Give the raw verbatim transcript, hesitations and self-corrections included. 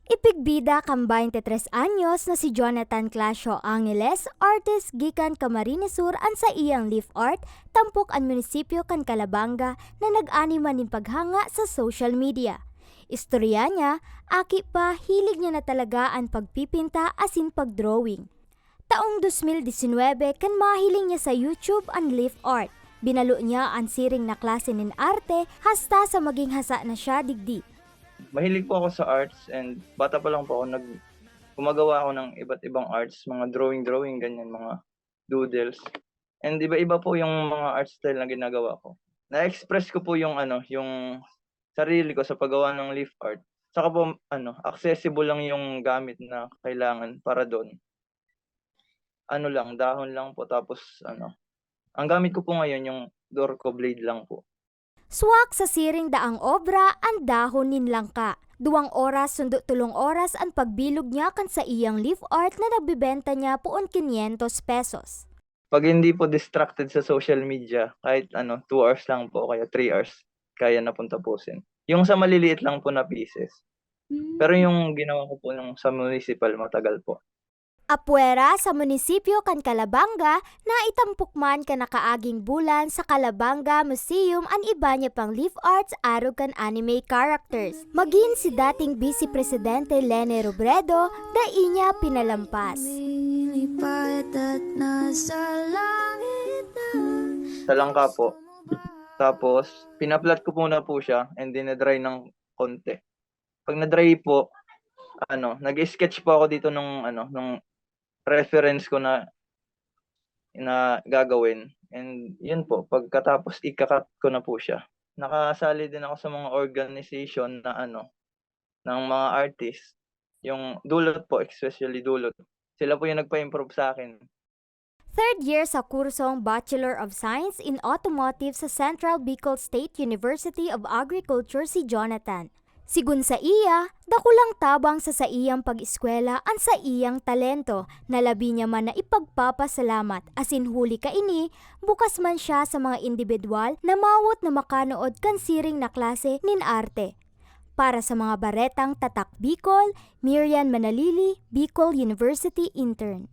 Ipigbida kan baynte tres anyos na si Jonathan Clasio Angeles, artist gikan Camarines Sur, an saiyang leaf art, tampok an munisipyo kan Calabanga na nag-ani man nin paghanga sa social media. Istorya niya, aki pa, hilig niya na talaga an pagpipinta asin pag-drawing. Taong dos mil disinwebe, kan mahiling niya sa YouTube an leaf art, binalo niya an siring na klase nin arte hasta sa maging hasa na siya digdi. Mahilig po ako sa arts and bata pa lang po ako, nag-, gumagawa ako ng iba't ibang arts, mga drawing-drawing, ganyan, mga doodles. And iba-iba po yung mga art style na ginagawa ko. Na-express ko po yung ano, yung sarili ko sa paggawa ng leaf art. Saka po, ano, accessible lang yung gamit na kailangan para doon. Ano lang, dahon lang po, tapos ano, ang gamit ko po ngayon yung Dorco blade lang po. Swak sa siring daang obra an dahon nin langka. Duwang oras sundo tolong oras an pagbilog niya kan saiyang leaf art na nagbebenta niya poon kinyentos pesos. Pag hindi po distracted sa social media, kahit ano, two hours lang po o kaya three hours, kaya na pong tapusin. Yung sa maliliit lang po na pieces. Pero yung ginawa ko po nung sa municipal, matagal po. Apwera sa munisipyo kan Calabanga, naitampok man kan nakaaging bulan sa Calabanga Museum an iba niya pang leaf arts arog kan anime characters. Magin si dating Vice Presidente Lene Robredo, dai niya pinalampas. Lumilipad at nasa langit na. Sa langka po. Tapos, pinaplat ko muna po siya and dinadry ng konti. Pag na-dry po, ano, nag-sketch po ako dito nung, ano, nung reference ko na, na gagawin. And yun po, pagkatapos ika-cut ko na po siya. Nakasali din ako sa mga organization na, ano, ng mga artist. Yung Dulot po, especially Dulot. Sila po yung nagpa-improve sa akin. Third year sa kursong Bachelor of Science in Automotive sa Central Bicol State University of Agriculture si Jonathan. Sigon sa iya, dakulang tabang sa saiyang pag-eskwela an saiyang talento, na labi niya man na ipagpapasalamat, asin huli kaini, bukas man siya sa mga indibidwal na mawot na makanood kan siring na klase nin arte. Para sa mga baretang Tatak Bicol, Mirian Manalili, Bicol University Intern.